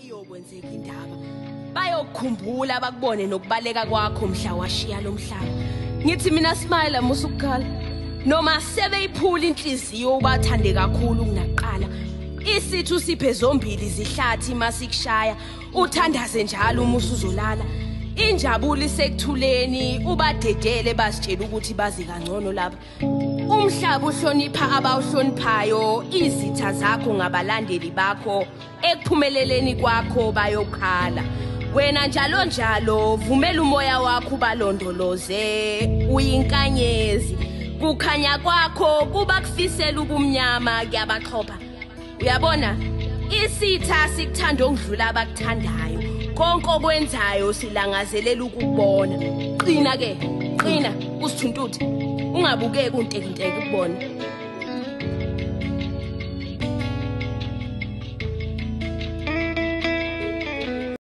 Iyokwenzeka indaba. Bayokukhumbula bakubone nokubaleka kwakho mhla washiya lo mhlaba. Ngithi mina smile musukukhala. Noma sebeyiphula inhliziyo ubathande kakhulu kunaqala. Isithu siphe zombili izihlathi masikushaya, uthandaze njalo uma usuzolala. Injabulo isekuthuleni ubadedele bazitshela ukuthi bazi kangcono lapha. Umhlaba uhlonipha abawuhloniphayo, izitha zakho ngabalandeli bakho, ekuphumeleleni kwakho bayokhala. Wena njalo njalo vumela umoya wakho ubalondoloze, uyinkanyezi. Kukhanya kwakho kuba kufisela ubumnyama kuyabaxhopha. Uyabona, isitha sikuthanda okudlula abakuthandayo. Konke okwenzayo silangazelela ukubona. Qina ke, qina usithuntuthe. Ungabukeki untekinteke ukubona.